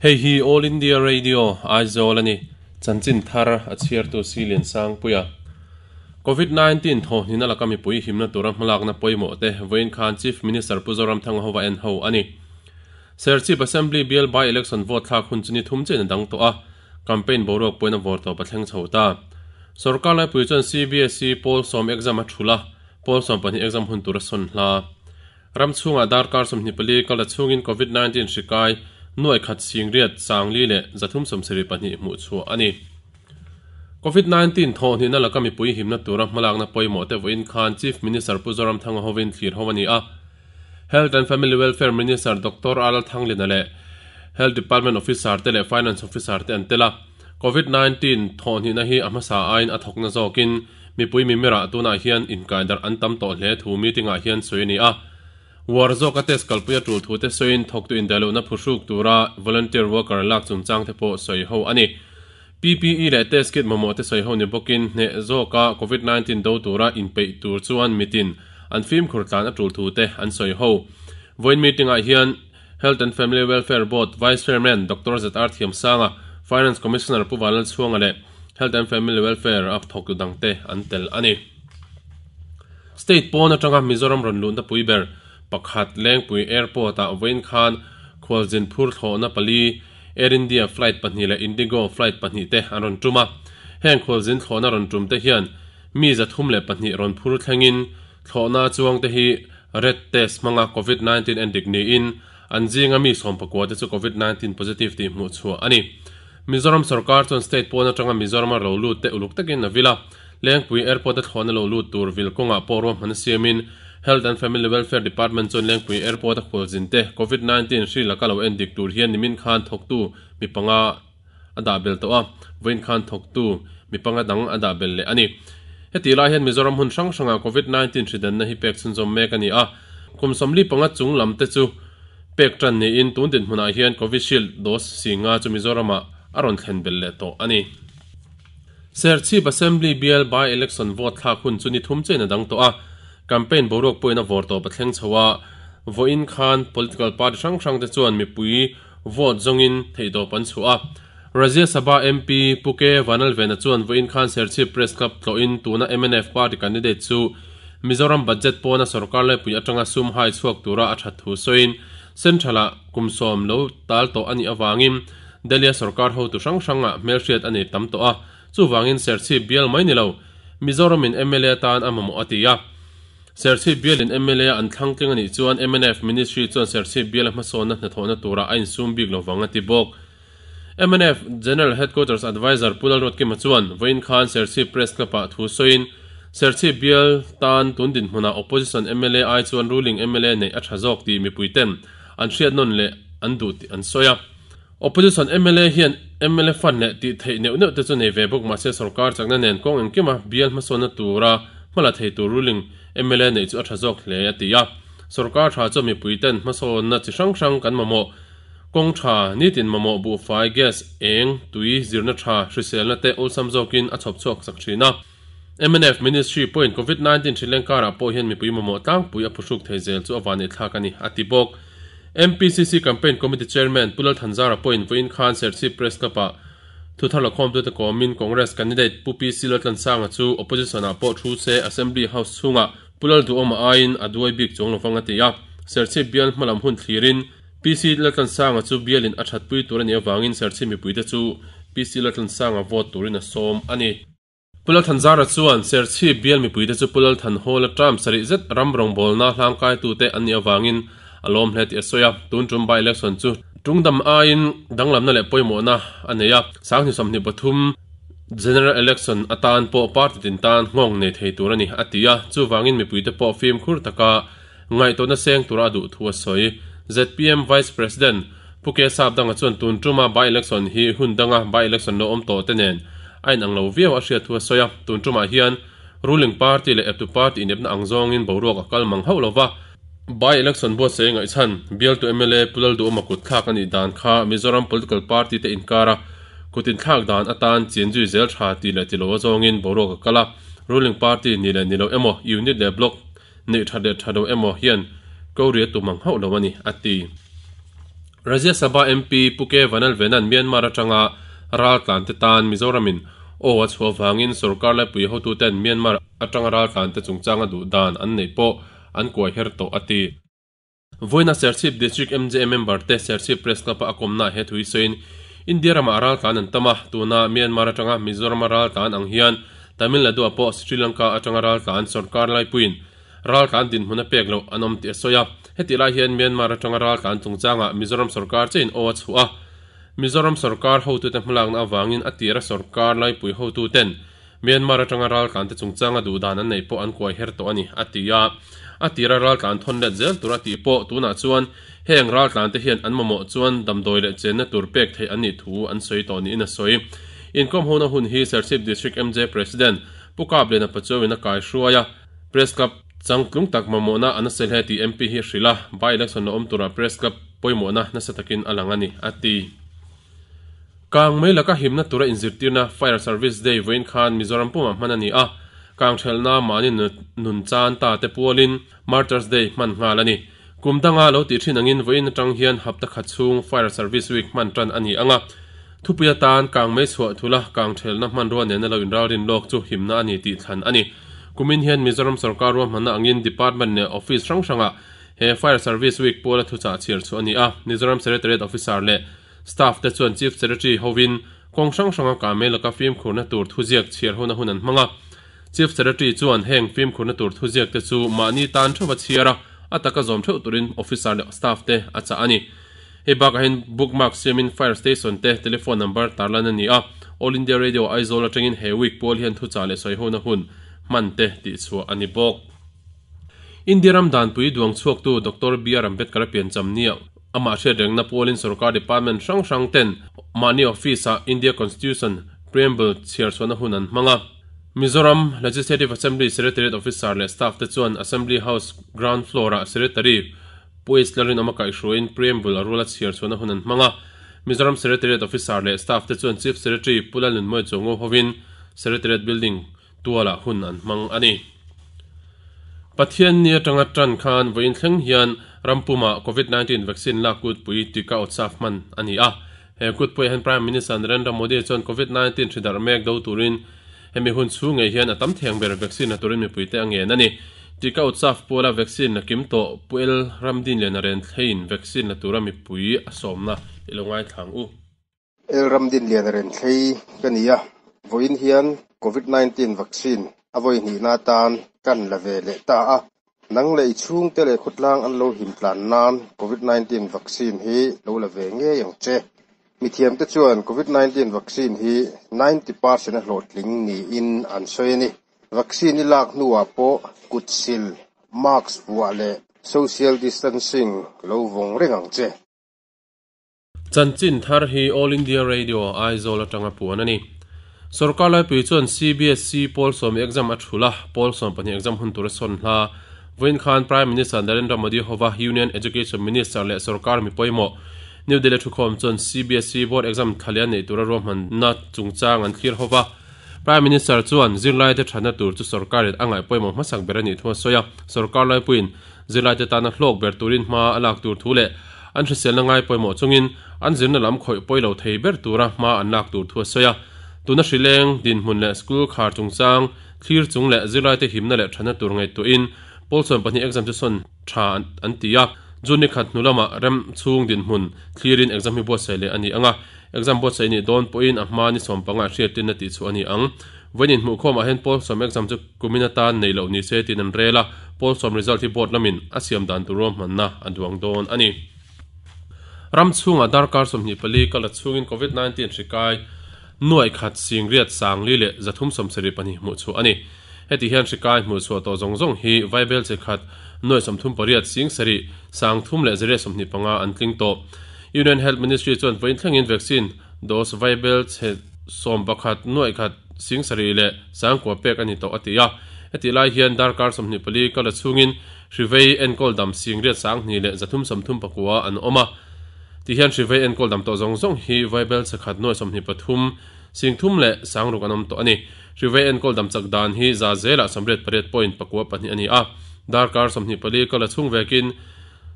Hei hi All India Radio, Aizawl a ni. Chanchin thar a chhiartu Silian Sangpuia. Covid 19 thawhnihna laka mipui himna tura hmalakna pawimawh te vawiin khan Chief Minister Pu Zoramthanga hova en ho a ni. Serchhip Assembly bial by-election vote thlak hun chu ni thum chiah in a dang tawh a, campaign boruak pawhin a vawr tawp a thleng chho ta. Sorkar laipui chuan CBSE pawl sawm exam a thulh a, pawl 12 exam hun tur a sawn hla. Ram chhungah darkar 24 kal ta chhungin Covid 19 hri kai nuai khat singriat sangli leh 372 hmuh chhuah a ni. Covid 19 thawhhnihna laka mipui himna tura hmalakna pawimawh te vawiin khan Chief Minister Pu Zoramthanga hovin thlir ho a ni a. Health and Family Welfare Minister Doctor R Lalthanglina leh Health Department Officer te leh Finance Officer te an tel a. Covid 19 thawhhnihna hi a hmasa aiin a thawkna zawkin mipui mimirah tunah hian inkaidarh an tam tawh hle thu meeting ah hian sawi a ni a. Uar zawka test kalpui a tul thu te sawiin thawktu indaihlohna phuhruk tura volunteer worker lak chungchang te pawh sawi ho a ni. PPE leh test kit mamawh te sawi ho ni bawkin hneh zawka Covid 19 do tura inpeih tur chuan mitin an fimkhur tlan a tul thu te an sawi ho. Vawiin meeting ah hian Health and Family Welfare Board Vice Chairman Doctor ZR Thiamsanga, Finance Commissioner Pu Vanlalchhuanga leh Health and Family Welfare a thawktu dangte an tel a ni. State pawn atanga Mizoram rawn luhna pui ber pakhat Lengpui Airport ah vawiin khan khualzin phur thlawhna pali Air India flight pahnih leh Indigo flight pahnih te an rawn tum a. Heng khualzin thlawhna rawn tum te hian mi 302 rawn phur thlengin Thlawhna chuang te hi red test hmanga Covid 19 en dik niin an zinga mi sawmpakua te chu Covid 19 positive tih hmuh chhuah a ni. Mizoram sorkar chuan state pawn atanga Mizorama ro lut te uluk takin a vil a, Lengpui Airport a thlawhna lo lut tur vil kawngah pawh ruahman a siamin Health and Family Welfare Department chuan Lengpui Airport a khualzin te Covid 19 hri laka lo en dik tur hian nimin khan thawktu mi panga a dah bel tawh a, vawiin khan thawktu mi panga dang a dah bel leh a ni. Heti lai hian Mizoram hmun hrang hrangah Covid 19 hridanna hi pek chhunzawm mek a ni a, kum 45 chung lam te chu pek tan niin tun dinhmunah hian Covishield dose si nga chu Mizoramah a rawn thlen bel leh tawh a ni. Serchhip Assembly bial by election vote thlak hun chu ni thum chiahin a dang tawh a, campaign boruak pawhin a vawr tawp a thleng chho a, vawiin khan political party hrang hrang te chuan mipui Vote zawngin theihtawp an chhuah a. Rajya Sabha MP Pu K Vanlalvena chuan vawiin khan Serchhip Press Club tlawhin tuna mnf party candidate chu Mizoram budget pawna sorkar laipui atanga sum hai chhuak tura a that thu sawiin Central-ah kum sawm lo tal tawh a nih avangin Delhi-a sorkar hotu hrang hrangah hmelhriat a nei tam tawh a, chuvangin Serchhip bial mai ni lo Mizoramin mla atan a mamawh a ti a. Serchhip bialin mla an thlang tling a nih chuan mnf Ministry chuan Serchhip biala hmasawnna hnathawhna turah a insum bik lo vang a ti bawk. Mnf General Headquarters Adviser Pu Lalruatkima chuan vawiin khan Serchhip Press Club-ah thu sawiin Serchhip bial tan tun dinhmunah Opposition mla ai chuan ruling mla neih a tha zawk tih mipuiten an hriat nawn leh an duh tih an sawi a. Opposition mla hian mla fund leh tih theih neuh neuh te chu nei ve bawk mahse sorkar chakna nen kawng engkima bial hmasawnna tura hmala thei tur ruling mla neih chu a tha zawk hle a ti a. Sorkar tha chuan mipui ten hmasawnna chi hrang hrang kan mamawh, kawng tha, nitin mamawh, buhfai, gas, eng, tui, zirna tha, hriselna te awlsam zawkin a chhawp chhuak chak thin a. Mnf Ministry pawhin Covid 19 hrileng karah pawh hian mipui mamawh tlangpui a phuhruk thei zel chu a vaneihthlak a ni, a ti bawk. MPCC Campaign Committee Chairman Pu Lalthanzara pawhin vawiin khan Serchhip Press Club-ah thu thar lakhawmtute kawmin Congress candidate Pu PC Laltlansanga chu Opposition-ah pawh thu se Assembly House chhungah Pu Lalduhawma aiin a duai bik chuang lovang a ti a. Serchhip bial hmalam hun thlirin PC Laltlansanga chu bialin a thatpui tur a nih avangin Serchhip mipuite chu PC Laltlansanga vote turin a sawm a ni. Pu Lalthanzara chuan Serchhip bial mipuite chu Pu Lalthan Hall-a term sarih zet ram rawngbawlna hlangkaitute an nih avangin a lawm hle tih a sawi a. Tun tum by-election chu tungdam aiin danglamna leh pawimawhna a nei a, 2023 General Election atan pawh party tin tan nghawng nei thei tur a ni, a ti a. Chuvangin mipuite pawh fimkhur taka ngaihtuahna seng tura a duh thu a sawi. Zpm Vice President Pu K Sapdanga chuan tun tuma by-election hi hun danga by-election lo awm tawh te nen a inang lo viau a hriat thu a sawi a, tun tumah hian ruling party leh eptu party inepna ang zawngin boruak a kal mang hauh lo va. By-election buatsaih ngaihchhan bialtu mla Pu Lalduhawma kut thlak a nih dan kha Mizoram political party te inkara kut inthlak dan atan chian zui zel tha tih leh ti lo a zawngin boruak a kal a, ruling party ni leh ni lo emaw unit leh block neih that leh tha lo emaw hian ko ria tum ang hauh lo a ni, a ti. Rajya Sabha MP Pu K Vanlalvena'n Myanmar atanga raltlante tan Mizoramin aw a chhuah vangin sorkar laipui hotuten Myanmar atanga raltlante chungchanga duh dan an neih pawh an kuai her tawh a ti. Vawiina Serchhip District MJA member te Serchhip Press Club a a kawmnaah he thu hi sawiin, India ramah raltlan an tam a, tuna Myanmar atanga Mizorama raltlan ang hian Tamil Nadu-ah pawh Sri Lanka atanga raltlan sorkar laipuiin raltlan dinhmun a pek loh an awm tih a sawi a. Hetih lai hian Myanmar atanga raltlan chungchangah Mizoram sorkar chein aw a chhuah a, Mizoram sorkar hotute hmalakna avangin a tira sorkar laipui hotuten Myanmar atanga raltlante chungchanga duhdan an neih pawh an kuai her tawh a ni, a ti a. A tira raltlan thawn let zel tur a tih pawh tunah chuan heng raltlante hian an mamawh chuan damdawi leh chenna tur pek theih an nih thu an sawi tawh niin a sawi. Inkawm hona hun hi Serchhip District MJ President Pu Kapliana Pachuauin a kaihruai a, Press Club changtlung tak mamawhna a nasa hle tih MP hi a hrilh a, by-election la awm turah Press Club pawimawhna nasa takin a lang a ni, a ti. Kang mei laka himna tura inzirtirna Fire Service Day vawiin khan Mizoram pumah hman a ni a, kang thelhna mahni nun chan ta te pualin Martyrs Day hman nghal a ni. Kum danga lo tih thin angin vawiin atang hian hapta khat chhung Fire Service Week hman tan a ni ang a, thupui atan kang mei chhuah thula kang thelhna hmanrua nena lo inralrin lawk chu himna a ni tih thlan a ni. Kumin hian Mizoram sorkar ruahmanna angin Department leh Office hrang hrangah he Fire Service Week puala thuchah chhiar chhuah a ni a, Mizoram Secretariat Officer leh Staff te chuan Chief Secretary hovin kawng hrang hranga kah laka fimkhurna tur thuziak chhiar hona hun an hmang a. Chief Secretary chuan heng fimkhurna tur thuziak te chu mahni tan theuha chhiar a, a taka zawm theuh turin officer leh staff te a chah a ni. Hei bakah hian bookmark siamin Fire Station te telephone number tarlan a ni a, All India Radio Aizawl atangin he week pawl hian thuchah leh sawihona hun hman te tihchhuah a ni bawk. India ram danpui duang chhuaktu Doctor BR Ambedkar a piancham nia Amah hriatrengna pawlin sorkar department hrang hrang ten mahni office-ah India Constitution Preamble chhiar chhuahna hun an hmang a. Mizoram Legislative Assembly Secretariat Officer leh staff te chuan Assembly House ground floor-ah Secretary Pu H Lalrinawma kaihhruaiin Preamble a rula chhiar chhuahna hun an hmang a. Mizoram Secretariat Officer leh staff te chuan Chief Secretary Pu Lalnunmawia Chuango hovin Secretariat Building tualah hun an hmang a ni. Pathian ni atanga tan khan vawiin thleng hian ram pumah Covid 19 vaccine lak kutpui tika awtsaf hman a ni a. He kutpuiah hian Prime Minister Narendra Modi chuan Covid 19 hri darh mek do turin hemi hun chhung ngei hian a tam theng ber vaccine la turin mipuite a ngen a ni. Tika Utsav puala vaccine la kim tawh Pu El Ramdinliana Renthleiin vaccine la tura mipui a sawmna i lo ngaithla ang u. El Ramdinliana Renthlei ka ni a, vawiin hian Covid 19 vaccine a vawi hnihna atan kan la ve leh ta a. Nang leh i chhungte leh khawtlang an lo him tlan nan Covid 19 vaccine hi lo la ve ngei ang che. Mithiamte chuan Covid 19 vaccine hi 90 percent a hlawhtling niin an sawi a ni. Vaccine i lak hnuah pawh kut sil, mask vuah leh social distancing lo vawng reng ang che. Chanchin thar hi All India Radio, Aizawl atanga puan a ni. Sorkar laipui chuan CBSE pawl sawmi exam a thul a, pawl 12 exam hun tur a sawn hla. Vawiin khan Prime Minister Narendra Modi hova Union Education Minister leh sorkar mi pawimawh New Delhi thukhawm chuan CBSE board exam thlalian neih tura ruahmanna chungchang an thlir hova. Prime Minister chuan zirlaite thatna tur chu sorkarin a ngaih pawimawh hmasak ber a nih thu a sawi a, sorkar laipuiin Zirlaite tana hlawk ber turin hma a lak tur thu leh an hriselna ngai pawimawh chungin an zirna lam khawih pawi lo thei ber tura hma an lak tur thu a sawi a. Tuna hrileng, dinhmun leh school khar chungchang, thlir chung leh zirlaite himna leh thatna tur ngaihtuahin pawl 12 exam chu sawn tha an ti a. June ni khat hnu lamah rem chhung dinhmun thlirin exam hi buatsaih leh a ni ang a. Exam buatsaih nih dawn pawhin a hma ni 15 ah hriattirna tih chhuah a ni ang. Vawiin inhmuhkhawmah hian pawl sawm exam chu kumin atan nei loh ni se tiin an rel a, pawl sawm result hi board lamin a siam dan tur ruahmanna a duang dawn a ni. Ram chhungah darkar 24 kal a chhungin Covid 19 hri kai nuaih khat singriat sangli leh 372 hmuh chhuah a ni. Heti hian hri kai hmuh chhuah tawh zawng zawng hi Vaibel chi khat nuaih 38 sing sarih sang thum leh zariat 25 an tling tawh. Union Health Ministry chuan vawiin thlengin vaccine dose Vaibel chhe 11 nuaih khat sing sarih leh sangkua pek a ni tawh a ti a. Hetih lai hian darkar 24 kal a chhungin hrivei enkawl dam singriat sanghnih leh 339 an awm a. Tihian hrivei enkawl dam tawh zawng zawng hi Vaibel chhe khat nuaih 23 sing thum leh sangruk an awm tawh a ni. Hrivei enkawl dam chak dan hi za zelah 88 point pakua pahnih a ni a. Darkar 24 kal a chhung vekin.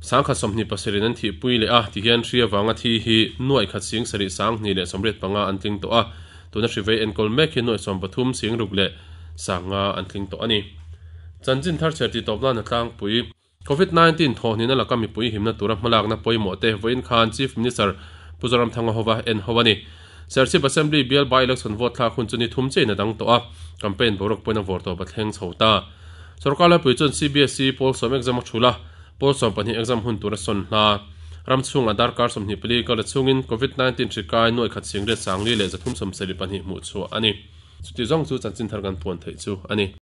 127 in an thihpui leh a, tihian hri avanga thi hi nuaih khat sing sarih 20 leh 85 an tling tawh a, tuna hri vei enkawl mek hi nuaih 13 sing ruk leh 500 an tling tawh a ni. Chanchin thar chhiar tih tawp nan a tlangpui. Covid 19 thawhhnihna laka mipui himna tura hmalakna pawimawh te vawiin khan Chief Minister Pu Zoramthanga hova en ho a ni. Serchhip Assembly bial by-election vote thlak hun chu ni thum chiahin a dang tawh a, campaign boruak pawhin a vawr tawp a thleng chho ta. Sorkar laipui chuan CBSE pawl sawm exam a thul a, pawl 12 exam hun tur a sawn hla. Ram chhungah darkar 24 kal a chhungin Covid 19 hri kai nuaih khat 454 hmuh chhuah a ni. Chuti zawng chu chanchin thar kan puan theih chu a ni.